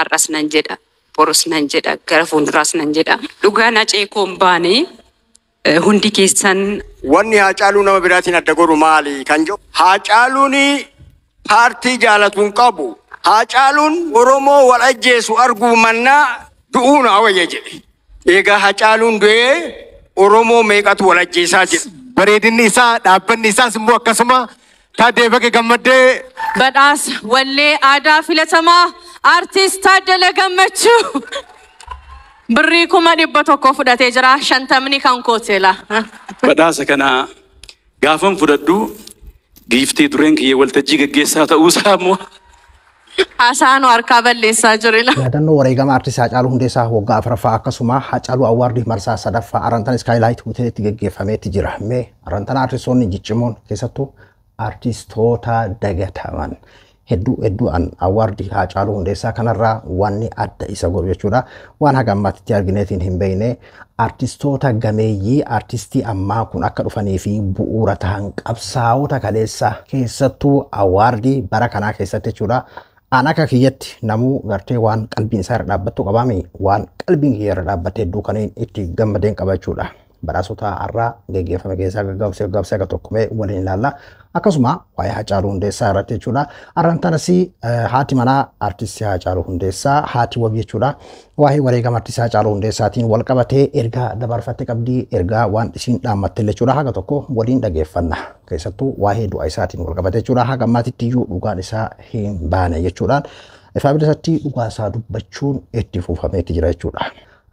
Har'as nan jedha, borus nan jedha, gara fuulduraas nan jedha. Dhugaan Hacee koo hin baane hundi keessan. Wanni Haacaaluu nama biraatiin adda godhu maali kan jedhu. Haacaaluun paartii jaalatu hin qabu. Haacaaluun Oromoo wal ajjeesu arguu mannaa du'uu na wayya jedhe. Egaa Haacaaluun du'ee Oromoo meeqatu wal ajjeesaa jira. Bareedinni isaa, dhaabbanni isaas immoo akkasuma. Taaddee, baga gammaddee. Badhaasa wallee aadaa filatamaa Aartist Taaddala Gammachuu birrii 100,000 fudhatee jira. 50ni kan kooteela. Badhaasa kana gaafan fudhadhu giiftii dureen kiyya waltajjii gaggeessaa ta'uusaa immoo Haasaa nu harkaa balleessaa jirila. Yaadannoo wareegama artist Haacaaluu Hundeessaa waggaa afuraffaa akkasuma Haacaaluu Award marsaa sadaffaa Arantan Skylight Hoteelitti geggeeffameetti jira. Mee Arantana artistoonni ciccimoon, keessattuu artistoota dagataman hedduu hedduu an award Haacaaluu Hundeessaa kanarraa wanni adda isa godhu jechuudha. Waan haga ammaatti argineetiin hin beekne, artistoota gameeyyii artistii ammaa kun akka dhufanii fi bu'uura ta'an, qabsaa'ota kaleessa, keessattuu award bara kanaa keessatti jechuudha. An akka kiyyatti namuu gartee waan qalbiin isaa irra dhaabbattu qabaame, waan qalbiin kiyya irra dhaabbatte hedduu kan itti gammadeen qaba jechuudha. Badhaasota har'aa geggeeffame keessaa gaggabaabsee gaggabaabsee akka tokkomee waliin ilaalla. Akkasuma waa'ee Haacaaluu Hundeessaa irratti jechuudha. Har'aan tanas haati manaa artistii Haacaaluu Hundeessaa, haati wabii jechuudha. Waa'ee wareegama artistii Haacaaluu Hundeessaatiin wal qabatee ergaa dabarfatte qabdii, ergaa waan isiin dhaammatte jechuudha. Haga tokko waliin dhageeffanna. Keessattuu waa'ee du'a isaatiin wal qabate jechuudha. Haga ammaatitti iyyuu dhugaan isaa hin baane jechuudhaan ifaa bilisatti dhugaa isaa dubbachuun itti fufameetti jira jechuudha.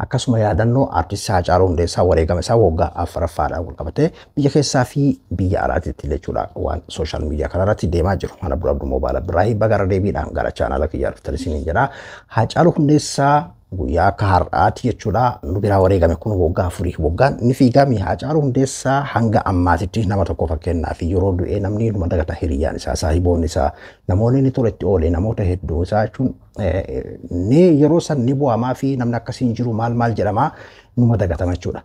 Akkasuma yaadannoo artistii Haacaaluu Hundeessaa wareegama isaa waggaa afuraffaadhaan wal qabatee biyya keessaa fi biyya alaatitti jechuudha waan social media kanarratti deemaa jiru. Mana bura Abduu Moobaala Birraahii bagara deebiidhaan gara chaanaala kiyyaa dhuftan isiniin jedha. Haacaaluu Hundeessaa guyyaa akka har'aati jechuudha nu biraa wareegame kun waggaa 4, waggaan ni fiigami. Haacaaluu Hundeessaa hanga ammaatitti nama tokko fakkeenyaa fi yeroo du'ee namni numa dagata. Hiriyyaan isaa, saahiboonni isaa, namoonni inni ture itti oole, namoota hedduu isaa jechuun ni yeroo san ni bu'amaa fi namni akkasiin jiru maal maal jedhamaa numa dagatama jechuudha.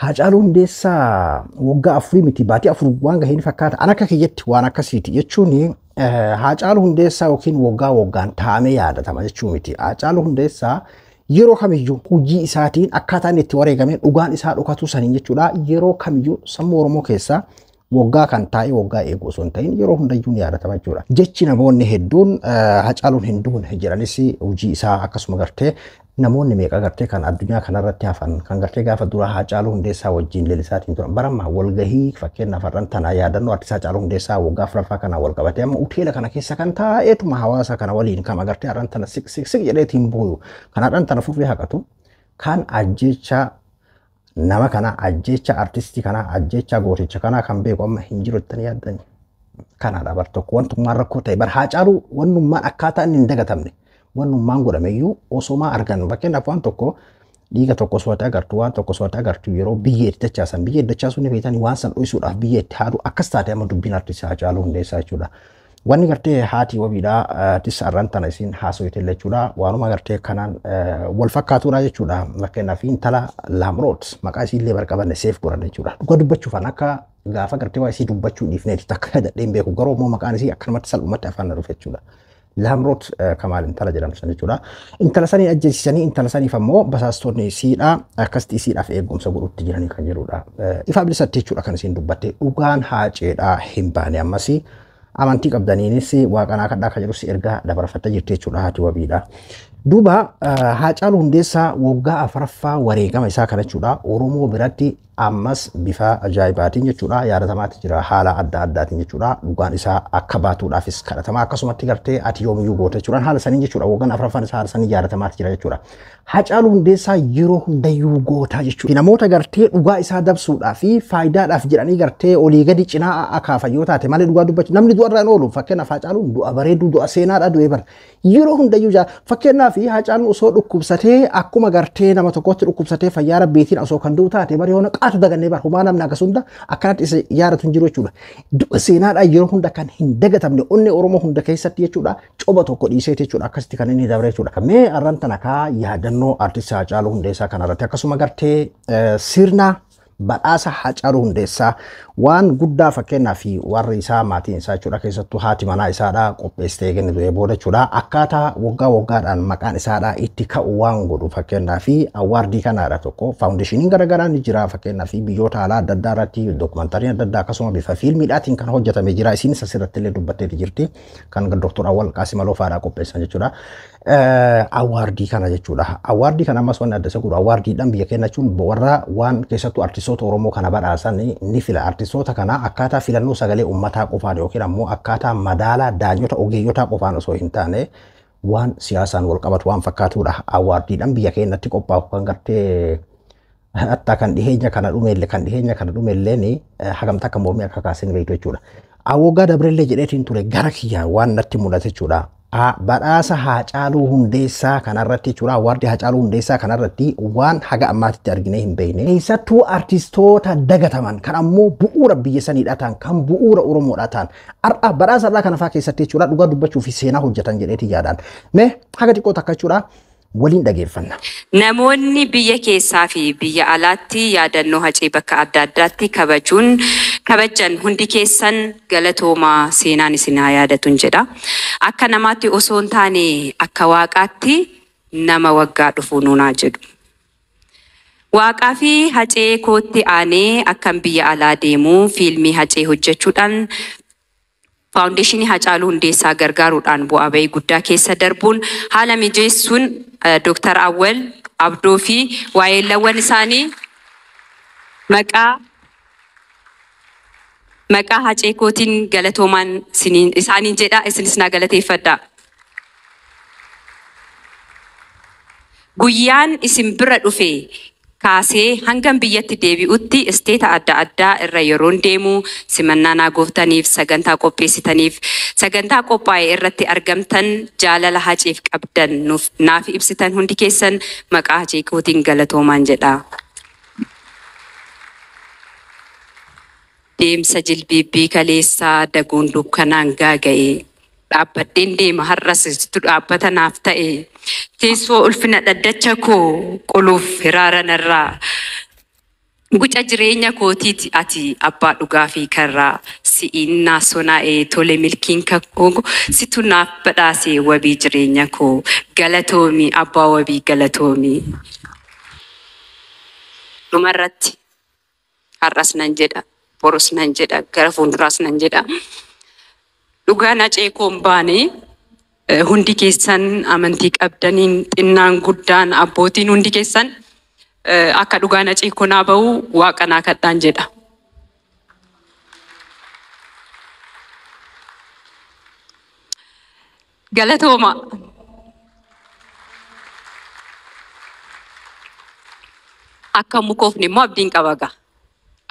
Haacaaluu Hundeessaa waggaa 4 miti, baatii 4 waan gaheen fakkaata. An akka kiyyatti waan akkasiiti jechuun Haacaaluu Hundeessaa yookiin waggaa waggaan taa'amee yaadatama jechuu miti. Haacaaluu Hundeessaa yeroo kamiyyuu hojii isaatiin akkaataa inni itti wareegame dhugaan isaa dhokatu saniin jechuudha. Yeroo kamiyyuu sammuu Oromoo keessaa waggaa kan taa'e waggaa eegu osoo hin ta'in yeroo hundayyuu ni yaadatama jechuudha. Jechi namoonni hedduun Hacaaluun hin duune jedhanis hojii isaa akkasuma gartee namoonni meeqa gartee kan addunyaa kanarratti hafan kan gartee gaafa dura Haacaaluu Hundeessaa wajjin leellisaatiin turan baramma walgahii fakkeenyaaf har'an tana yaadannoo artistii Haacaaluu Hundeessaa waggaa afuraffaa kana wal qabatee amma hoteela kana keessa kan taa'eetuma hawaasa kana waliin kan agartee har'an tana siq siq siq jedheetiin booyu, kan har'an tana furrii haqatu, kan ajjecha nama kana, ajjecha artistii kana, ajjecha gooticha kana kan beeku amma hin jiru jettanii yaaddani. Kanaadha bar tokko wantummaan rakkoo ta'e bar Haacaaluu, wannummaan akkaataa inni hin dagatamne wannummaan godhameyyuu osomaa argan. Fakkeenyaaf waan tokko, dhiiga tokko so'ate agartu, waan tokko so'ate agartu, yeroo biyyee itti dachaasan, biyyee itti dachaasuu ni beektanii, waan san dho'isuudhaaf biyyee itti haadhu akkas taate amma dubbiin artistii Haacaaluu Hundeessaa jechuudha. Wanni gartee haati wabiidhaa artist arran tana isiin haasofte jechuudha. Waanuma gartee kanaan wal fakkaatudha jechuudha. Fakkeenyaaf intala Laamroot maqaa isiillee barqabanne seef godhan jechuudha. Dhuga dubbachuufan akka gaafa gartee waa isii dubbachuu dhiifneeti takka jedhee hin beeku, garuu immoo maqaan isii akkanumatti salphumatti afaan na dhufe jechuudha. Laamroot Kamaal intala jedhamtu san jechuudha. Intala sanii ajjeesisanii, intala saniif ammoo basaastonni isiidha akkasitti isiidhaaf eegumsa godhutti jiranii kan jedhudha. Ifaa bilisatti jechuudha kan isiin dubbatte, dhugaan Haaceedhaa hin baane, ammasii amantii qabdaniinis waaqanaa kadhaa kan jedhus ergaa dabarfattee jirti jechuudha haati wabiidha. Duuba Haacaaluu Hundeessaa waggaa afuraffaa wareegama isaa kana jechuudha Oromoo biratti ammas bifa ajaa'ibaatiin jechuudha yaadatamaatti jira, haala adda addaatiin jechuudha dhugaan isaa akka baatuudhaafis kadhatama, akkasumatti gartee ati yoomiyyuu goota jechuudhaan haala sanii jechuudha waggaan afuraffaan isaa haala sanii yaadatamaatti jira jechuudha. Haacaaluu Hundeessaa yeroo hundayyuu gootaa jechuudha. Namoota gartee dhugaa isaa dabsuudhaa fi faayidaadhaaf jedhanii gartee olii gadi cinaa akaafan yoo taate malee, dhugaa dubbachuu namni du'a irraa hin oolu. Fakkeenyaaf Haacaaluun du'a bareedduu, du'a seenaadha du'ee bara. Yeroo hundayyuu jaa fakkeenyaaf Haacaaluun osoo dhukkubsatee, akkuma gartee nama tokkotti dhukkubsatee fayyaa rabbiitiin osoo kan du'u taate, bara yoona qaatu dagannee bara humaa namni akkas hunda akkanatti isa yaadatu hin jiru jechuudha. Du'a seenaadha yeroo hunda kan hin dagatamne, onnee Oromoo hunda keessatti jechuudha coba tokko dhiisee jechuudha akkasitti kan inni dabre jechuudha. Mee arran tana kaa yaadannoo artistii Haacaaluu Hundeessaa kanarratti akkasuma gartee sirna Badhaasa Haacaaluu Hundeessaa waan guddaa fakkeenyaa fi warri isaa maatiin isaa jechuudha, keessattuu haati manaa isaadha qopheessitee kennitu booda jechuudha, akkaataa waggaa waggaadhaan maqaan isaadha itti ka'u waan godhu. Fakkeenyaa fi award kanaadha tokko foundationiin garaagaraa ni jira. Fakkeenyaa fi biyyoota alaa adda addaa irratti dookumantariin adda addaa akkasuma bifa fiilmiidhaatiin kan hojjetame jira. Isinis asirratti illee dubbatteeti jirti, kan Dr. Awwal Qaasim Aloofaadhaa qopheessan jechuudha. Award kana jechuudha. Award kana ammas wanni adda isa godhu, awardiidhaan biyya keenya jechuun warra waan keessattuu artistoota Oromoo kana badhaasan ni fila. Artistoota kana akkaataa filannoo sagalee uummataa qofaan yookiin ammoo akkaataa madaalaa daanyota ogeeyyotaa qofaan osoo hin taane, waan siyaasaan wal qabatu waan fakkaatudha. Awardiidhaan biyya keenyatti qophaa'u kan gartee hatta kan dhiheenya kana dhumeelleen hagamta akka mormii akka kaasin beektu jechuudha. Awwaggaa dabreellee jedheetiin ture, gara kiyyaa waan natti mul'ate jechuudha. Badhaasa Haacaaluu Hundeessaa kanarratti jechuudha. Award Haacaaluu Hundeessaa kanarratti waan haga ammaatitti arginee hin beekne. Keessattuu artistoota dagataman kan ammoo bu'uura biyya saniidha ta'an, kan bu'uura Oromoodha ta'an, har'a badhaasa irraa kana fa'aa keessatti jechuudha, dhugaa dubbachuu fi seenaa hojjetan jedheeti yaadaan. Mee haga xiqqoo takka jechuudha waliin dhageeffanna. Namoonni biyya keessaa fi biyya alaatti yaadannoo Hacee bakka adda addaatti kabajuun kabajan hundi keessan galatoomaa, seenaan isin haa yaadatun jedha. Akka namaatti osoo hin taane akka waaqaatti nama waggaa dhufu nuunaa jedhu. Waaqaa fi Hacee kootti aanee akkan biyya alaa deemuu fiilmii Hacee hojjechuudhaan foundation Hacaaluu Hundeessaa gargaaruudhaan bu'aa bahii guddaa keessa darbuun haala mijeessuun Dr. Awwal Abdoo fi waa'eellawwan isaanii maqaa Hacee kootiin galatoomaan isaaniin jedha, isinis naa galateeffadha. Guyyaan isin bira dhufe kaasee hangam biyyatti deebi'utti state adda addaa irra yeroon deemu simannaa naa gooftaniif, sagantaa qopheessitaniif, sagantaa qophaa'e irratti argamtan, jaalala Haceef qabdan nuuf naaf ibsitan hundi keessan maqaa Hacee kootiin galatoomaan jedha. Deemsa jilbiibbii kaleessaa daguun dukkanaan gaaga'e, dhaabbadheen deema har'as situ dhaabbata naaf ta'e, teessoo ulfina dhaddacha koo qoluuf hiraara narraa guca jireenya kootiiti, ati abbaa dhugaa fi karraa si'iin naa sonaa'e tole milkiin kakkoo situ naaf badhaase wabii jireenya koo, galatoomi abbaa wabii, galatoomi. Dhumarratti har'as nan jedha, borus nan jedha, gara fuulduraas nan jedha. Dhugaan Hacee koo hin baane, hundi keessan amantii qabdaniin xinnaan guddaan abbootiin hundi keessan akka dhugaan Hacee koo naa bahu waaqa naa kadhaan jedha. Galatooma. Akka mukoofni immoo abdiin qaba gaa.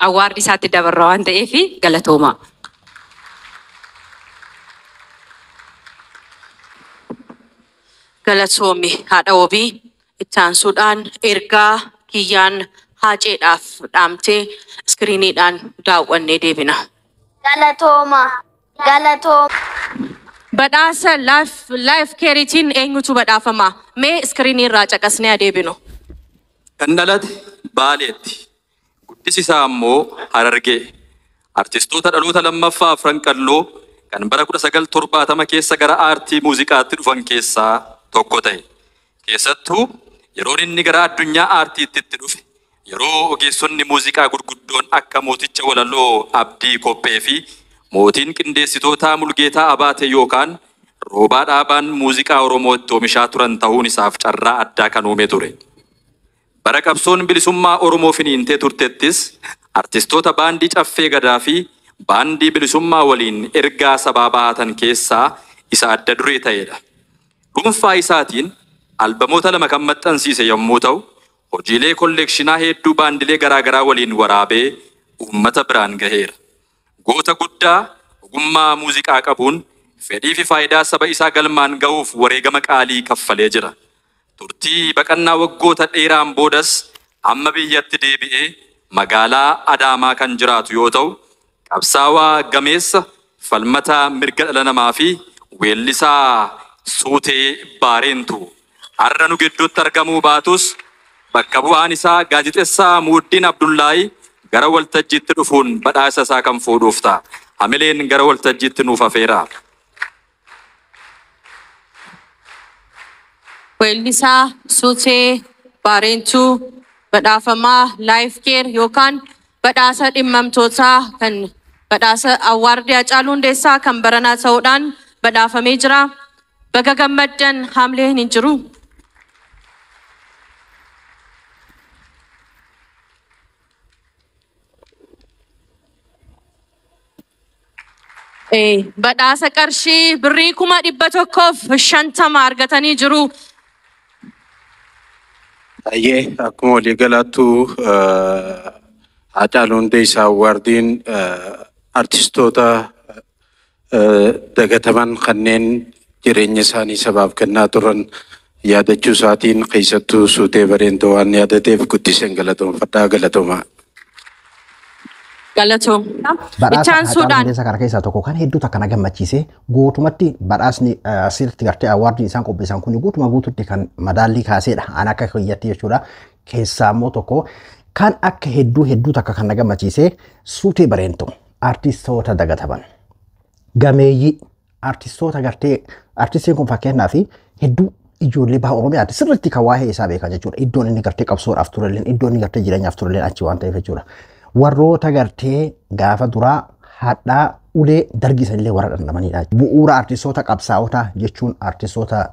Award isaatti dabarra waan ta'eef galatooma. Galatoomi haadha wabii. Itti aansuudhaan ergaa kiyyaan Haaceedhaaf dhaamtee iskiriiniidhaan daawwannee deebina. Galatooma. Galatooma. Badhaasa Life Careitiin eenyutu badhaafama? Mee iskiriinii irraa caqasnee adeebinu. Kan dhalate Baaleetti. Guddisi isaa ammoo Harargee. Artistoota dhaloota lammaffaa Afran Qalloo kan bara 1970 keessa gara aartii muuziqaatti dhufan keessaa tokko ta'e. Keessattuu yeroon inni gara addunyaa aartiitti itti dhufe yeroo ogeessonni muuziqaa gurguddoon akka mooticha walaloo Abdii Koppee fi mootiin qindeessitootaa Mulgeetaa Abaate yookaan Roobaa Dhaabaan muuziqaa Oromoo itti oomishaa turan ta'uun isaaf carraa addaa kan uume ture. Bara qabsoon bilisummaa Oromoo finiintee turtettis artistoota baandii Caffee Gadaa fi baandii bilisummaa waliin ergaa sabaa bahatan keessaa isa adda duree ta'edha. Dhuunfaa isaatiin albamoota lama kan maxxansiise yommuu ta'u, hojiilee collectionaa hedduu baandilee garaagaraa waliin waraabee uummata biraan gaheera. Goota guddaa ogummaa muuziqaa qabuun fedhii fi faayidaa saba isaa galmaan ga'uuf wareegama qaalii kaffalee jira. Turtii baqannaa waggoota dheeraan boodas amma biyyatti deebi'ee magaalaa Adaamaa kan jiraatu yoo ta'u, qabsaawaa gameessa, falmataa mirga dhala namaa fi weellisaa Suutee Baareentu har'a nu gidduutti argamuu baatus, bakka bu'aan isaa gaazexessaa Muuddiin Abdullaahi gara waltajjiitti dhufuun badhaasa isaa kan fuudhuuf ta'a. Hamileen gara waltajjiitti nuuf afeera. Weellisaa Suutee Baareentuu badhaafamaa Life Care yookaan badhaasa dhimmamtootaa kan badhaasa awwaardii Hacaaluu Hundeessaa kan baranaa ta'uudhaan badhaafamee jira. Baga gammaddan, haamleen hin jiru. Badhaasa qarshii birrii 150,000 argatanii jiru. Ayyee, akkuma waliigalaattu Haacaaluu Hundeessaa Awwaardiin artistoota dagataman kanneen jireenya isaanii sabaaf kennaa turan yaadachuu isaatiin, keessattuu Suutee Bareentoo waan yaadateef guddiseen galatoomfadhaa, galatoomaa. Galatoom. Badhaasa Itti Haacaaluu aansuudhaan Hundeessaa kana keessaa tokko kan hedduu takka na gammachiise, guutumatti badhaasni asirratti gartee awwaardiin isaan qopheessan kun guutuma guututti kan madaallii kaaseedha. An akka kiyyatti jechuudha. Keessaa immoo tokko kan akka hedduu hedduu takka kan na gammachiise, Suutee Bareentoo, artistoota dagataman. Gameeyyii artistoota gartee, artistiin kun fakkeenyaaf hedduu ijoollee baha Oromiyaati sirriitti kan waa'ee isaa beekan jechuudha. Iddoon inni gartee qabsoodhaaf turelleen, iddoon inni gartee jireenyaaf turelleen achi waan ta'eef jechuudha. Warroota gartee gaafa duraa hadhaa ulee dargisanillee warra dhandhamanidha. Bu'uura artistoota qabsaa'otaa jechuun artistoota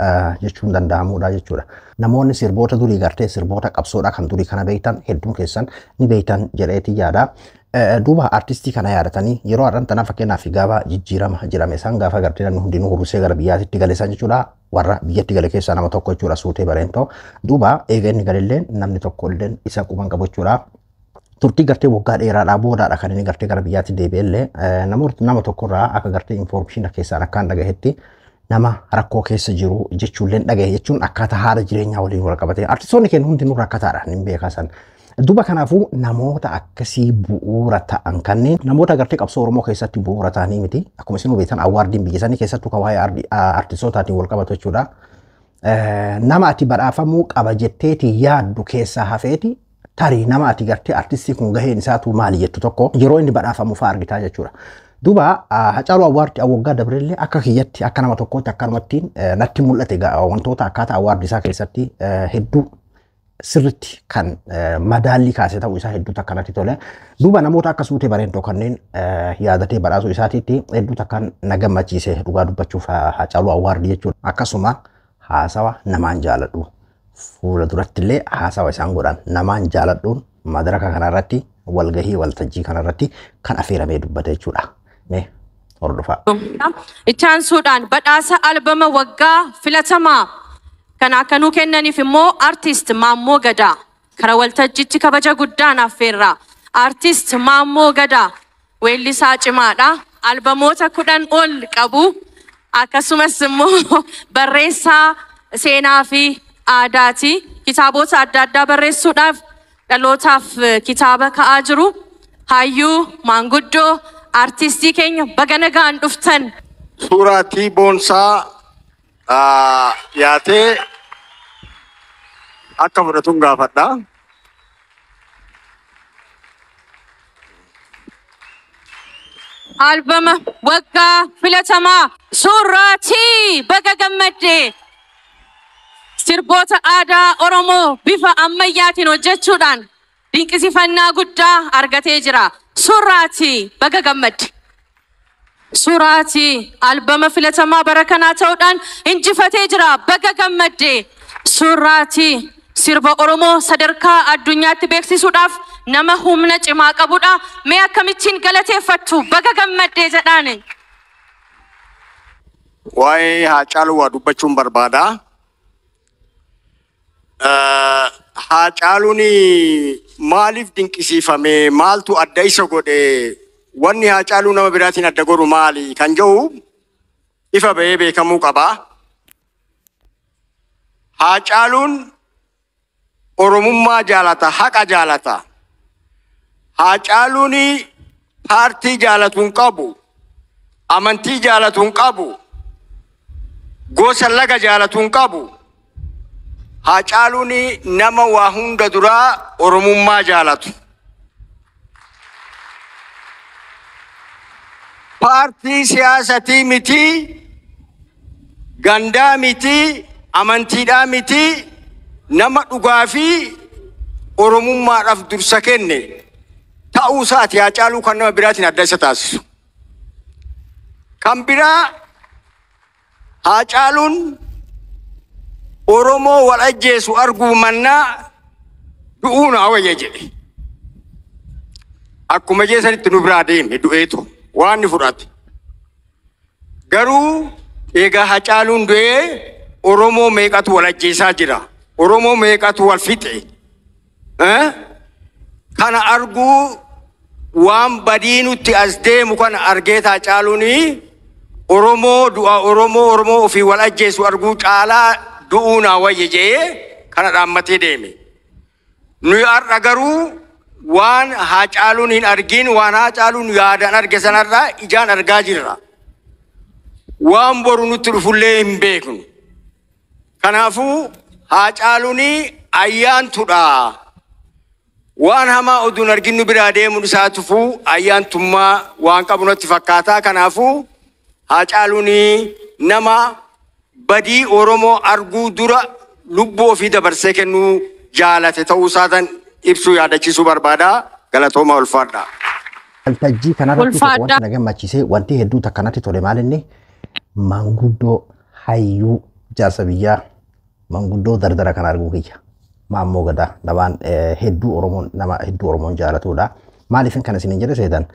jechuun danda'amudha jechuudha. Namoonni sirboota durii gartee sirboota qabsoodhaa kan durii kana beektan hedduun keessan ni beektan jedheetii yaada. Duuba artistii kana yaadatanii yeroo har'an tana fakkeenyaaf gaafa jijjiirama jedhame isaan gaafa gartee namni hundinuu hurusee gara biyyaatti gale isaan jechuudha. Warra biyyatti gale keessaa nama tokko jechuudha Suutee Bareentoo. Duuba eega inni galillee namni tokko illee isa quban qabu jechuudha. Turtii gartee waggaa dheeraadhaa boodaadha kan inni gartee gara biyyaatti deebi'ellee nama tokkorraa akka gartee information keessaan akkaan dhagahetti nama rakkoo keessa jiru jechuullee dhagahe, jechuun akkaataa haala jireenyaa waliin wal qabate. Artistoonni keenya hundinuu rakkataadha, ni beekaa san. Duuba kanaafuu namoota akkasii bu'uura ta'an kanneen namoota gartee qabsoo Oromoo keessatti bu'uura ta'anii miti. Akkuma isin beektan awwaardiin biyya sanii keessattuu kan waa'ee artistootaatiin wal qabatu jechuudha. Nama ati badhaafamuu qaba jetteeti yaaddu keessaa hafeeti tarii nama ati gartee artistii kun gaheen isaatu maali jettu tokko yeroo inni badhaafamu fa'aa argitaa jechuudha. Duuba Hacaaluu Awwaardii waggaa dabreellee akka kiyyatti, akka nama tokkootti akkanumatti natti mul'ate, wantoota akkaataa awwaardii isaa keessatti hedduu sirritti kan madaallii kaase ta'uu isaa hedduutu akkanatti tole. Duuba namoota akka Suutee Bareentoo kanneen yaadatee badhaasuu isaatiitti hedduutu akkan na gammachiise dhugaa dubbachuuf Hacaaluu Awwaardii jechuudha. Akkasuma haasawa namaan jaaladhu. Fuula duratti illee haasawa isaan godhan namaan jaaladhuun madaraka kanarratti, walgahii waltajjii kanarratti kan affeeramee dubbate jechuudha. Mee hordofaa. Itti aansuudhaan badhaasa albama waggaa filatamaa kan akka nuu kennaniif immoo artist Maammoo Gadaa kara waltajjiitti kabaja guddaan affeerra. Artist Maammoo Gadaa weellisaa cimaadha. Albamoota 10 ol qabu. Akkasumas immoo barreessaa seenaa fi aadaati. Kitaabota adda addaa barreessuudhaaf dhalootaaf kitaaba ka'aa jiru. Hayyuu maanguddoo artistii keenya, baga nagaan dhuftan. Suuraatii Boonsaa dhiyaatee akka fudhatuun gaafadha. Albama waggaa filatamaa Suuraatii, baga gammaddee. Sirboota aadaa Oromoo bifa ammayyaatiin hojjechuudhaan dinqisiifannaa guddaa argatee jira. Suuraatii, baga gammadde. Suuraatii albama filatamaa bara kanaa ta'uudhaan injifatee jira. Baga gammadde. Suuraatii sirba Oromoo sadarkaa addunyaatti beeksisuudhaaf nama humna cimaa qabudha. Mee akkamittiin galateeffattu? Baga gammaddee jedhaani. Waa'ee Haacaaluu waa dubbachuun barbaada. Haacaaluun maaliif dinqisiifame? Maaltu adda isa godhe? Wanni Haacaaluu nama biraatiin adda godhu maali? Kan jedhu ifa bahee beekamuu qaba. Haacaaluun Oromummaa jaalata, haqa jaalata. Haacaaluun paartii jaalatu hin qabu, amantii jaalatu hin qabu, gosa laga jaalatu hin qabu. Haacaaluun nama waa hunda duraa Oromummaa jaalatu. Paartii siyaasatii miti, gandaa miti, amantiidhaa miti, nama dhugaa fi Oromummaadhaaf dursa kenne ta'uu isaati Haacaaluu kan nama biraatiin adda isa taasisu. Kan biraa, Haacaaluun Oromoo wal ajjeesu arguu mannaa du'uu naa wayya jedhe. Akkuma jeesanitti nu biraa deeme, du'eetu waan inni fudhate. Garuu egaa Haacaaluun du'ee Oromoo meeqatu wal ajjeesaa jira? Oromoo meeqatu wal fixe? Kana arguu, waan badii nutti as deemu kana argee, Haacaaluun Oromoo du'a Oromoo Oromoo ofii wal ajjeesu arguu caalaa du'uu naa wayya jedhee kana dhaammatee deeme. Nuyi har'a garuu waan Haacaaluun hin argin, waan Haacaaluun yaadaan arge sanarraa ijaan argaa jirra. Waan boru nutti dhufullee hin beeknu. Kanaafuu Haacaaluun ayyaantudha. Waan hamaa oduun arginu biraa deemuun isaa tufuu ayyaantummaa waan qabu natti fakkaata. Kanaafuu Haacaaluun nama badii Oromoo arguu dura lubbuu ofii dabarsee kennuu jaalate ta'uu isaatan ibsuu, yaadachiisuu barbaada. Galatooma, ulfaadha. Waltajjii kanarratti tokko Ulfaadhaa. wanti na gammachiise, wanti hedduu takkanatti tole maalinni, manguddoo hayyuu jaarsa biyyaa manguddoo dardara kana arguu kiyya. Maammoo Gadaa namaan hedduu Oromoon, nama hedduu Oromoon jaalatudha. Maaliif kan isiniin jedhe seetan?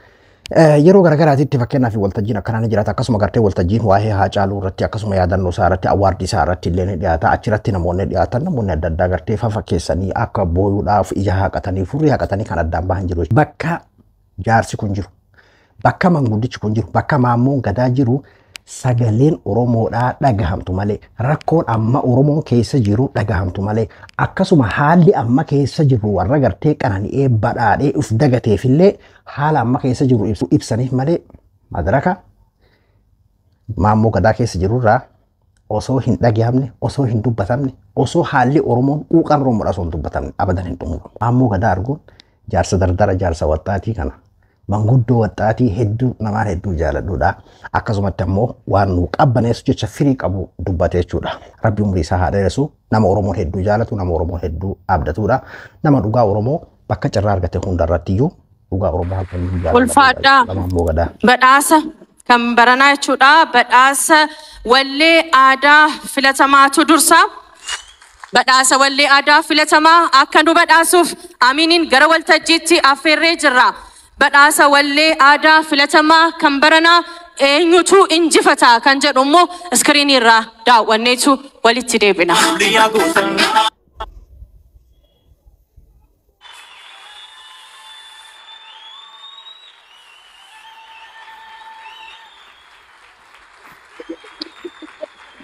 Yeroo garagaraatitti fakkeenyaaf waltajjiin akkanaa ni jiraata. Akkasuma gartee waltajjiin waa'ee Haacaaluu irratti, akkasuma yaadannoo isaa irratti, award isaa irratti illee ni dhiyaata. Achirratti namoonni dhiyaatan, namoonni adda addaa gartee fafakkeessanii akka booyuudhaaf ija haqatanii, furrii haqatanii kan addaan bahan jiru. Bakka jaarsi kun jiru, bakka manguddichi kun jiru, bakka Maammoon Gadaa jiru, sagaleen Oromoodhaa dhagahamtu malee, rakkoon amma Oromoon keessa jiru dhagahamtu malee, akkasuma haalli amma keessa jiru warra gartee qanani'ee badhaadhee uf dagateefillee haala amma keessa jiru ibsaniif malee, madaraka Maammoo Gadaa keessa jirurraa osoo hin dhagahamne, osoo hin dubbatamne, osoo haalli Oromoon quuqaan Oromoodhaa osoo hin dubbatamne abadan hin xumuramu. Maammoo Gadaa arguun, jaarsa dardara, jaarsa waxxaatii kana, manguddoo waxxaatii hedduu namaan hedduu jaaladhuudha. Akkasumatti ammoo waan nu qabbaneessu jecha firii qabu dubbate jechuudha. Rabbi umrii isaa haa dheeressu. Nama Oromoon hedduu jaalatu, nama Oromoon hedduu abdatudha. Nama dhugaa Oromoo bakka carraa argate hundarratti iyyuu dhugaa Oromoo halkan jaalatu. Ulfaadhaa. Maammoo Gadaa. Badhaasa kan baranaa jechuudha. Badhaasa wallee aadaa filatamaatu dursa. Badhaasa wallee aadaa filatamaa akka nu badhaasuuf Aminiin gara waltajjiitti affeerree jirra. Badhaasa wallee aadaa filatamaa kan baranaa eenyutu injifata kan jedhu immoo iskiriinii irraa daawwanneetu walitti deebina.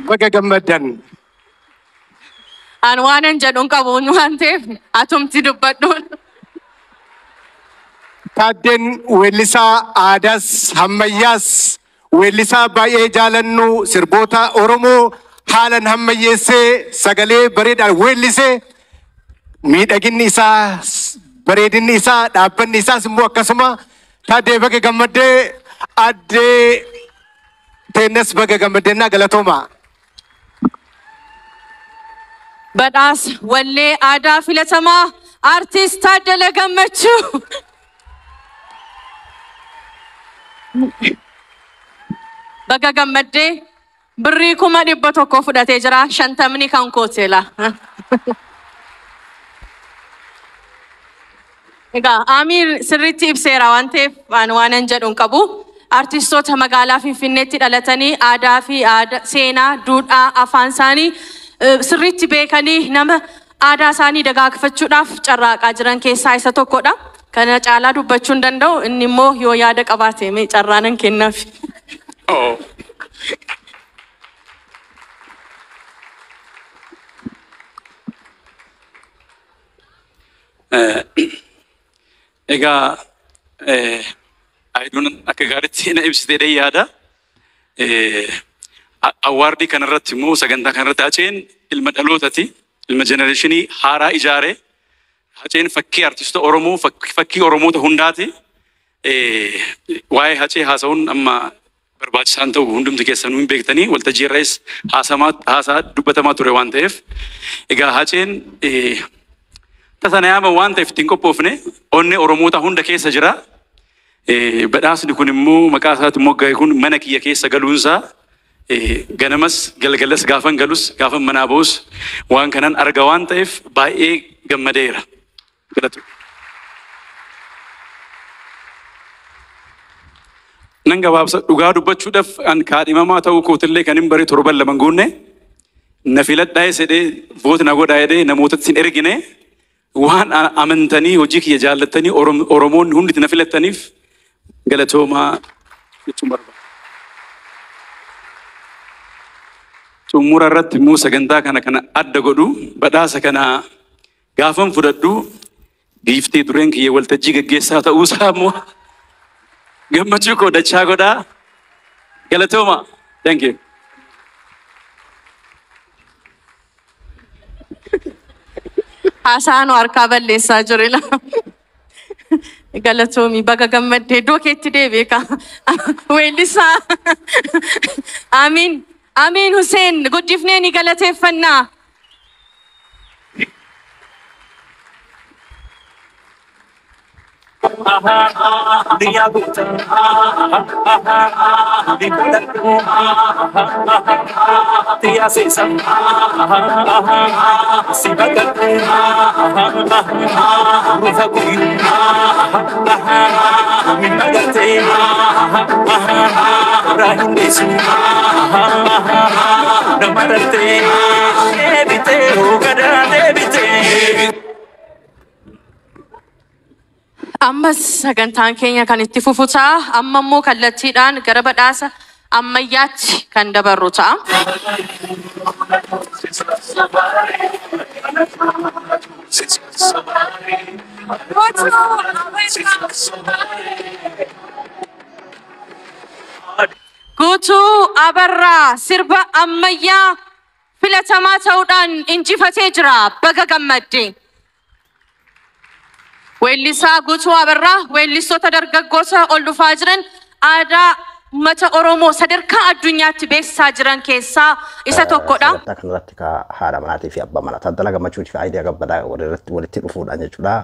Baga gammaddan. An waanan jedhu hin qabu waan ta'eef atumti dubbadhuun. Taaddeen weellisaa aadaas hammayyaas, weellisaa baay'ee jaalannu, sirboota Oromoo haalan hammayyeessee sagalee bareedaan weellisee, miidhaginni isaa, bareedinni isaa, dhaabbanni isaas immoo akkasuma. Taaddee, baga gammaddee. Addee teennes baga gammaddennaa, galatooma. Badhaasa wallee aadaa filatamaa, Artiist Taaddala Gammachuu. Baga gammaddee, birrii 100,000 fudhatee jira. 50ni kan kooteela. Egaa Amiir sirriitti ibseera waan ta'eef waan waanan jedhu hin qabu. Artistoota magaalaa Finfinneetti dhalatanii aadaa fi aadaa, seenaa, duudhaa, afaan isaanii sirriitti beekanii nama aadaa isaanii dagaagfachuudhaaf carraaqaa jiran keessaa isa tokkodha. Kana caalaa dubbachuu hin danda'u. Inni immoo yoo yaada qabaate mee carraa nan kennaaf. Oh. Egaa Ayiduun akka gaariitti na ibsitee yaada. Award kanarratti immoo, sagantaa kanarratti, Haceen ilma dhalootati. Ilma generation haaraa ijaare. Haceen fakkii artistoota Oromoo, fakkii Oromoota hundaati. Waa'ee Hacee haasa'uun amma barbaachisaan ta'u hundumti keessanuu hin beektanii, waltajjii irraas haasaa dubbatamaa ture waan ta'eef. Egaa Haceen tasa na yaama waan ta'eef ittiin qophoofne, onnee Oromoota hunda keessa jira. Badhaasni kun immoo maqaa isaatiin moggaa'e kun mana kiyya keessa galuunsaa, ganamas galgalas, gaafan galus gaafan manaa ba'us waan kanan arga waan ta'eef baay'ee gammadeera. Galatu. Nan gabaabsa, dhugaa dubbachuudhaaf an kaadhimamaa ta'uu kootillee kan hin bare torban 2 guunne. Na filadhaa jedhee, vote na godhaa jedhee namootatti hin ergine. Waan amantanii, hojii kiyya jaallattanii, Oromoonni hundi na filattaniif galatoomaa jechuun barbaada. Xumura irratti immoo sagantaa kana adda godhu, badhaasa kana gaafan fudhadhu giiftii dureen kiyya waltajjii gaggeessaa ta'uusaa immoo gammachuu koo dachaa godhaa. Galatooma. Thank you. Haasaa nu harkaa balleessaa jiru. Galatoomi, baga gammaddee, iddoo keetti deebi'e ka. Weellisaa. Amiin. Amiin Hussein, guddifnee ni galateeffannaa. Ammas sagantaan keenya kan itti fufu ta'a. Amma immoo kallattiidhaan gara badhaasa ammayyaatti kan dabarru ta'a. Guutuu Abarraa sirba ammayyaa filatamaa ta'uudhaan injifatee jira. Baga gammadde. Weellisaa Guutuu Abarraa weellistoota dargaggoota ol dhufaa jiran, aadaa uummata Oromoo sadarkaa addunyaatti beeksisaa jiran keessaa isa tokkodha. Sagantaa kanarratti ka haadha manaatii fi abbaa manaa Taaddalaa Gammachuutii fi Aayidiyaa Kabbadaa walirratti walitti dhufuudhaan jechuudha.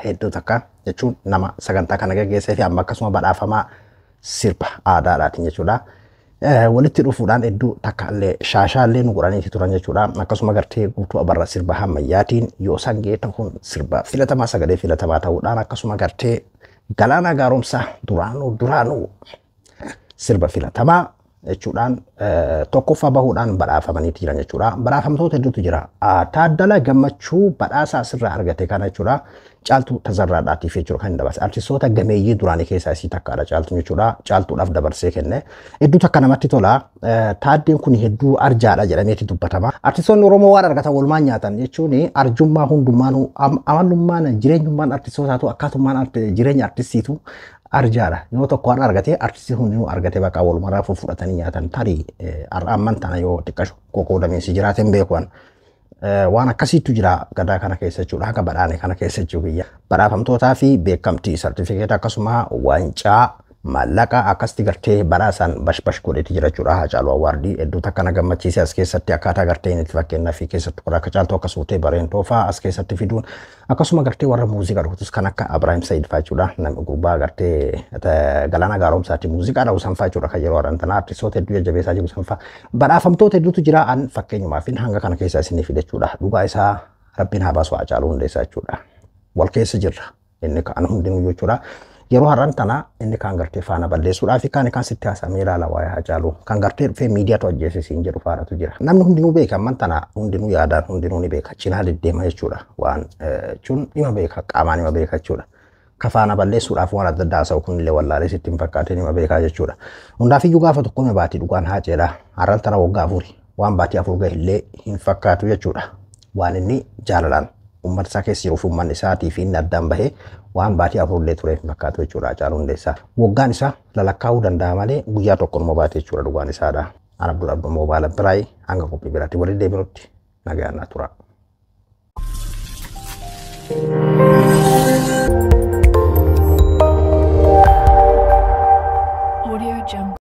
Hedduu takka jechuun nama sagantaa kana gaggeessee fi amma akkasuma badhaafamaa sirba aadaadhaatiin jechuudha. Walitti dhufuudhaan hedduu takka illee shaashaa illee nu godhaniiti turan jechuudha. Akkasuma gartee Guutuu Abarraa sirba ammayyaatiin, yoo sangee ta'uun sirba filatamaa, sagalee filatamaa ta'uudhaan, akkasuma gartee Galaanaa Gaaromsaa duraanuu duraanuu sirba filatamaa jechuudhaan tokkoffaa bahuudhaan badhaafamaniiti jiran jechuudha. Badhaafamtoota hedduutu jira. Taaddala Gammachuu badhaasa asirraa argate kana jechuudha. Caaltuu Tazarraadhaatiif jechuudha kan inni dabarse. Artistoota gameeyyii duraanii keessaa isii takkaadha Caaltuun jechuudha. Caaltuudhaaf dabarsee kenne. Hedduu takka namatti tola. Taaddeen kun hedduu arjaadha jedhameeti dubbatama. Artistoonni Oromoo waan argatan walumaan nyaatan jechuun arjummaa hundumaanuu, amalummaan jireenyummaan artistootaatu, akkaatummaan jireenya artistiitu arjaadha. Yoo tokko har'a argate, artistii hundinuu argate, bakka walumarraa fudhatanii nyaatan. Tarii har'a amman tana yoo xiqqashu qoqqoodamiinsi jiraate hin beekuan. Waan akkasiitu jira gadaa kana keessa jechuudha. Haga badhaane kana keessa jechuu biyya. Badhaafamtootaa fi beekamtii, sartifikeeta, akkasuma waancaa, maallaqa akkasitti gartee badhaasaan bashbash godheeti jira jechuudha. Haacaaluu Award hedduu takka na gammachiise as keessatti, akkaataa gartee inni itti fakkeenyaa fi keessattuu warra akka Caaltuu akka Suutee Bareentoo fa'aa as keessatti fiduun, akkasuma gartee warra muuziqaa rukutus kan akka Abiraahim Sayid fa'aa jechuudha. Namni gurbaa gartee Galaanaa Gaaromsaatti muuziqaa dha'u san fa'aa jechuudha, kan yeroo har'aan tanaa artistoota hedduu jajjabeessaa jiru san fa'aa. Badhaafamtoota hedduutu jira, an fakkeenyumaaf hanga kana keessa isinii fide jechuudha. Dhugaa isaa Rabbiin haa baasu Haacaaluu Hundeessaa jechuudha. Wal keessa jirra inni kaan hundinuu jechuudha. Yeroo har'aan tana inni kaan gartee faana balleessuudhaa fi kaan sitti haasamee ilaala waa'ee Haacaaluu. Kan gartee dhufee miidiyaatu ajjeese siin jedhu faanatu jira. Namni hundinuu beeka, amman tana hundinuu yaadaan hundinuu ni beeka. Cinaa deddeema jechuudha. Waan jechuun dhima beeka, qaamaan dhima beeka jechuudha. Ka faana balleessuudhaaf waan adda addaa haasa'u kunillee wallaalee sitti hin fakkaatin, dhima beekaa jechuudha. Hundaafiyyuu gaafa tokko ni baatii dhugaan Haaceedha. Har'aan tana waggaa 4 waan baatii 4 gahe illee hin fakkaatu jechuudha. Waan inni jaalalaan uummata isaa keessa jiruuf uummanni isaatii fi inni addaan bahee waan baatii 4 illee ture hin fakkaatu jechuudha Haacaaluu Hundeessaa. Waggaan isaa lalakkaa'uu danda'a malee guyyaa tokko numa baate jechuudha dhugaan isaadha. Ana Abdul Abdul Moobaala Biraayii, hanga qophii biraatti walitti deebinutti nagaan naa tura. Jungle.